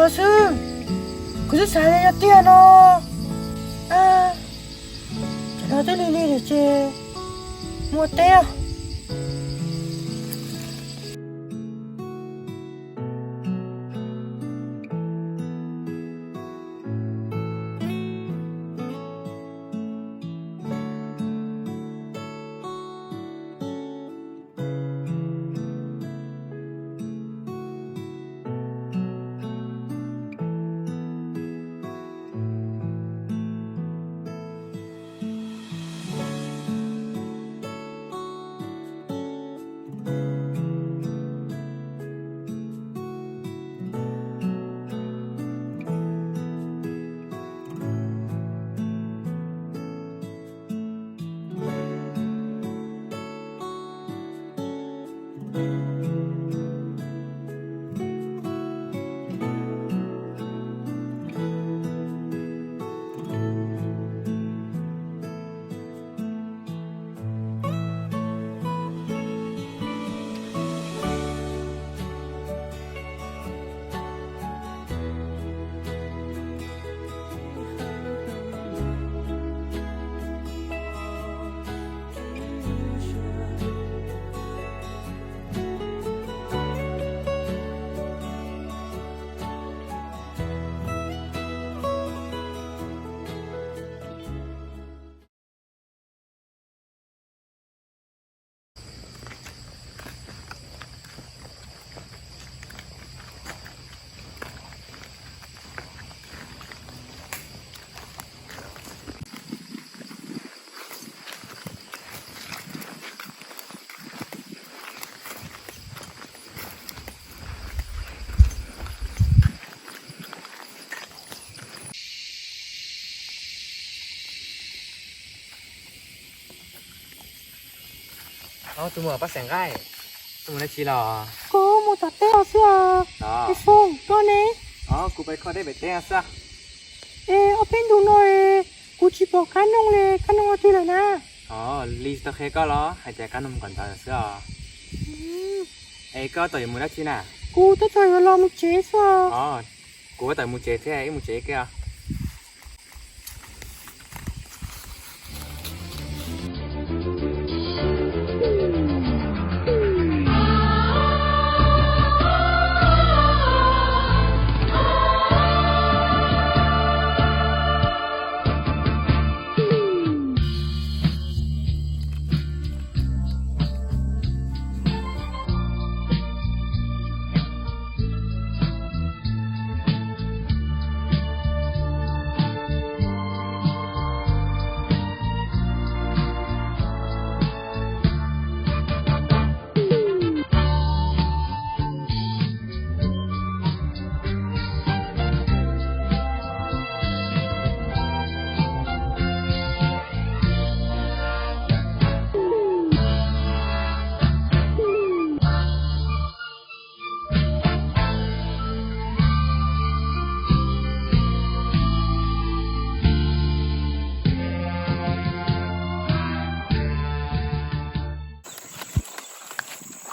Xwb, kuv twb xav tias yog tiag no. Ces no twb lig lig lawm ces mus teb. Tus muam Paj Xeem Nqaij, tus mus dab tsi los? Kuv mus tom teb os xwb os. Es Foom, koj ne? Kuv pem kho deb pem teb xwb. Es ob peb ntu no kuv tsis pom Kab Noog li, Kab Noog ua twg lawm na? Li tau qhia koj los hais tias Kab Noog mus kom ntawd xwb os. Es koj tab tom yuav mus dab tsi na? Kuv tab tom yuav los mus tsev xwb os. Kuv tab tom mus tsev thiab, wb mus tsev ib pliag os.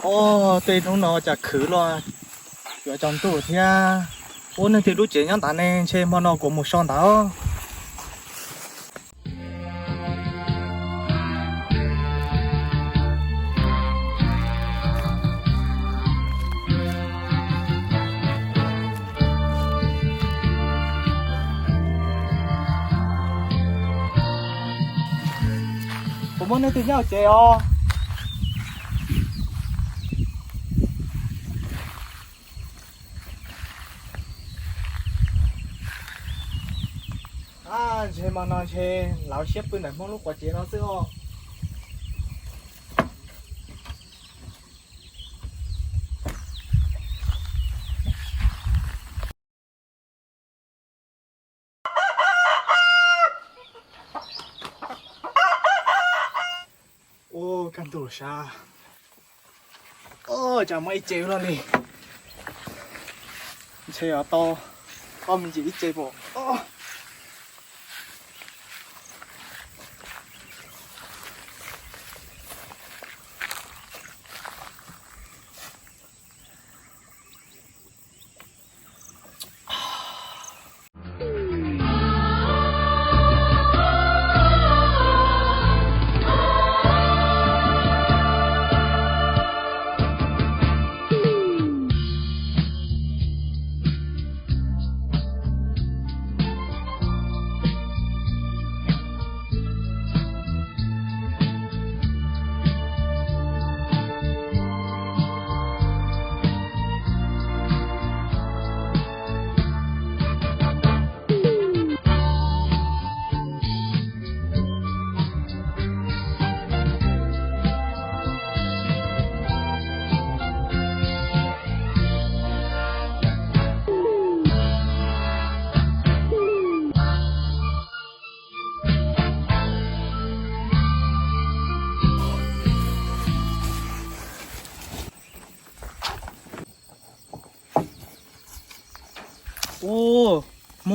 Ob, tej hnub no cas khwv los yuav tsaus ntuj thiab. Ub, leej twg lub tsev nyob ntawd ne, ntshe hmo no kuv mus so ntawd. Puas muaj leej twg nyob hauv tsev os? Ntshe hmo no ntshe lawv siab pw ntawm Hmoob lub quav tsev no xwb os. Ua kaj ntug sab. Ua cas muaj ib ce ua luaj li. Ntshe tau ob me ntsis ib ce pom.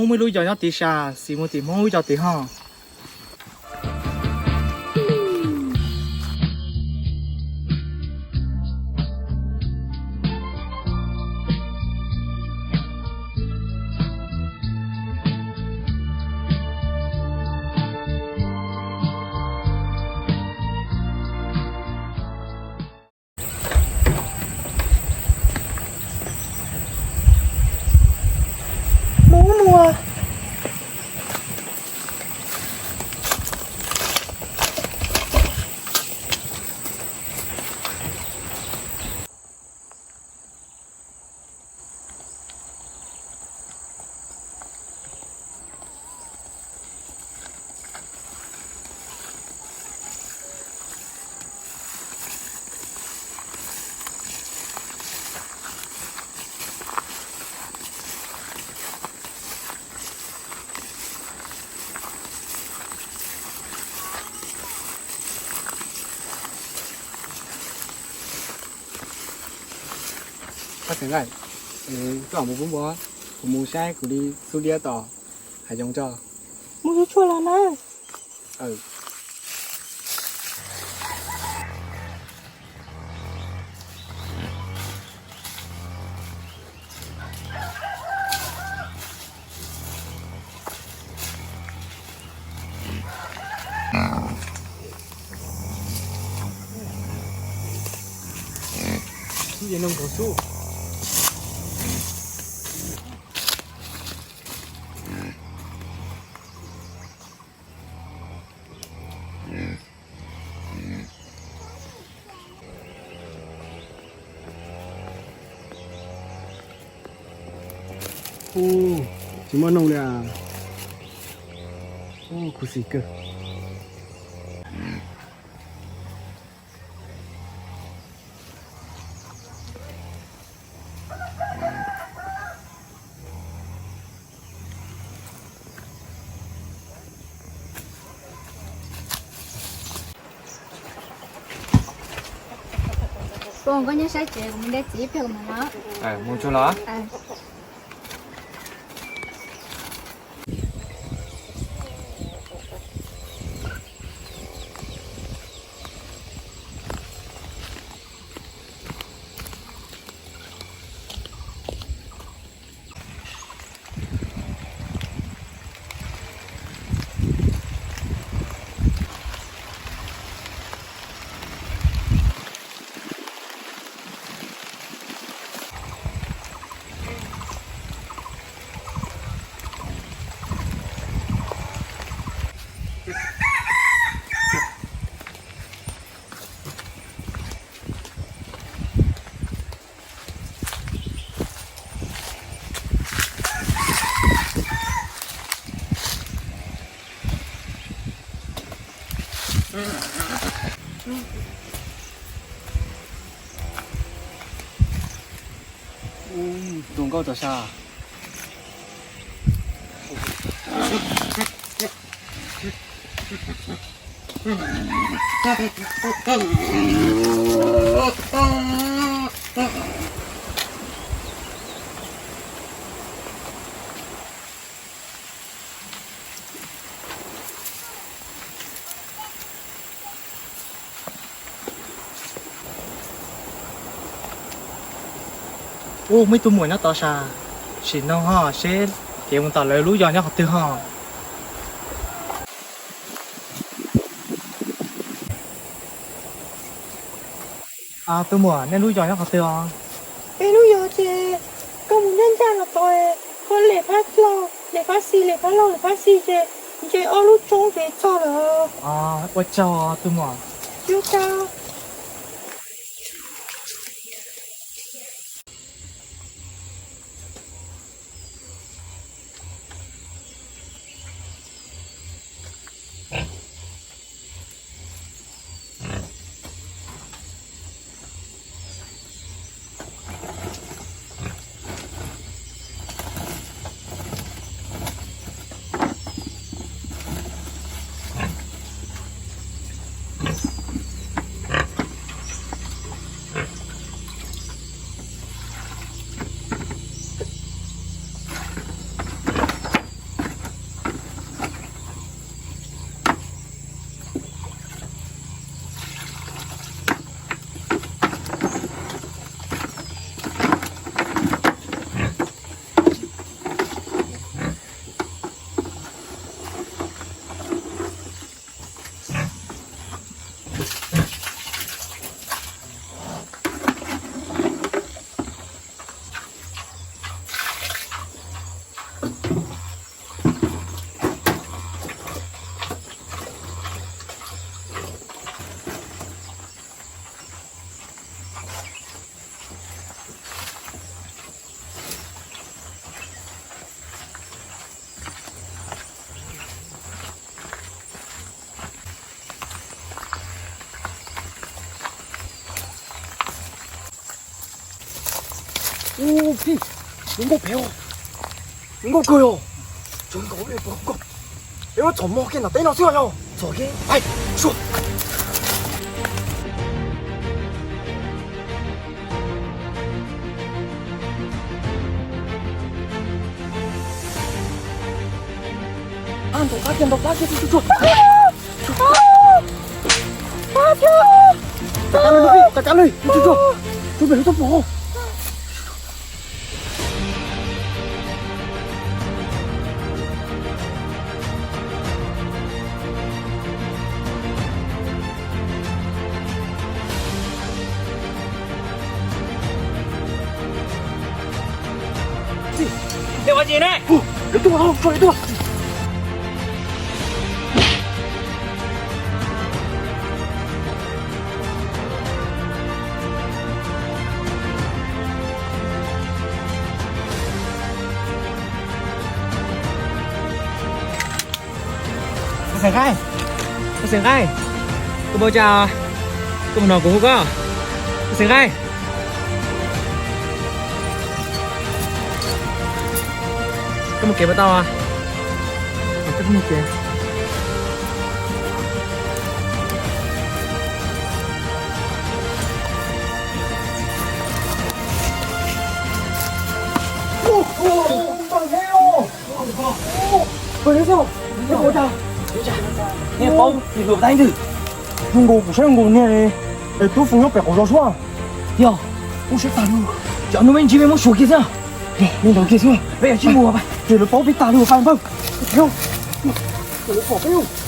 Muaj ib lub yos nyob tim sab, xis mus tim Hmoob lub yos tim hov. Mus mus. Koj tseem lawm, koj mus pub npua, kuv mus saib kuv li xub liab tom hav zoov tso. Mus tsuag tsuag los nawb. Ub, tsis muaj noog li as. Ub, khuv xim kawg. Pog, koj nyob sab tsev, kuv mus de txiv ib pliag kuv mam los. Mus tsuag los. Tus nkauj tau sas. Ub, muaj ib tug muam nyob tod sas, sim noog ho seb kev mus tom lawv lub yos nyob qhov twg ho. Tus muam, nej lub yos nyob qhov twg os? Peb lub yos ces koj mus ncaj ncaj los tod, koj lem phab laug, lem phab xis, lem phab laug, lem phab xis ces nce ob lub roob ces txog lawm. Ua tsaug tus muam. Ua tsaug. Ub, phij, zoo nkauj pem os. Zoo nkauj kawg os. Zoo nkauj li pom nkauj. Peb muab txhom mog kiag nram teb no xwb yog. Txhom kiag. Ai, sua. Ntaus plab kiag, ntaus plab kiag, tsuag tsuag. Tsuag tsuag. Tsuag tsuag. Tsuag pem lub txoj pom. Lawv ua dab tsi ne? Lawv tuaj, lawv tuaj. Xeem Nqaij, Xeem Nqaij, koj puas cas, koj puas hnov kuv hu koj? Xeem Nqaij, koj mus kev puas tau? Koj mus kev. Hnub nkaus kuv saib nkaus niag tub Foob nyob pem qaum zos suab. Yog, ub, saib tag lawm. Cov hnub me ntsis peb muab xyuas kiag xwb. Yog, me ntawd kiag xwb. Peb yuav tsis mus, ces lawv paub peb tag li pab npawg. Lawv pom peb.